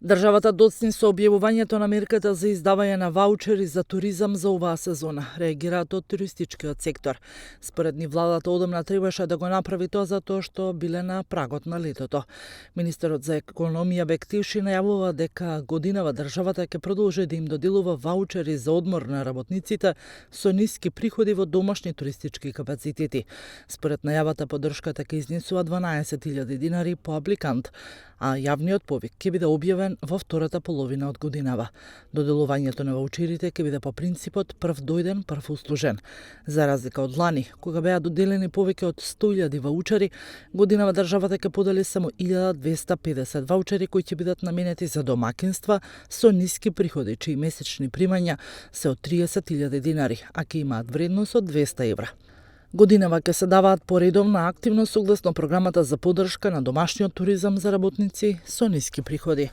Државата доцни со објавувањето на мерката за издавање на ваучери за туризам за оваа сезона, реагираат од туристичкиот сектор. Според нив владата одамна требаше да го направи тоа затоа што биле на прагот на летото. Министерот за економија Бектиши најавува дека годинава државата ќе продолжи да им доделува ваучери за одмор на работниците со ниски приходи во домашни туристички капацитети. Според најавата поддршката ќе изнесува 12.000 динари по апликант, а јавниот повик ќе биде објавен во втората половина од годинава. Доделувањето на ваучерите ќе биде по принципот прв дојден, прв услужен. За разлика од лани, кога беа доделени повеќе од 100.000 ваучери, годинава државата ќе подели само 1250 ваучери кои ќе бидат наменети за домакинства со ниски приходи, чии месечни примања се од 30.000 динари, а ќе имаат вредност од 200 евра. Годинава ќе се даваат поредовна активност согласно програмата за поддршка на домашниот туризам за работници со ниски приходи.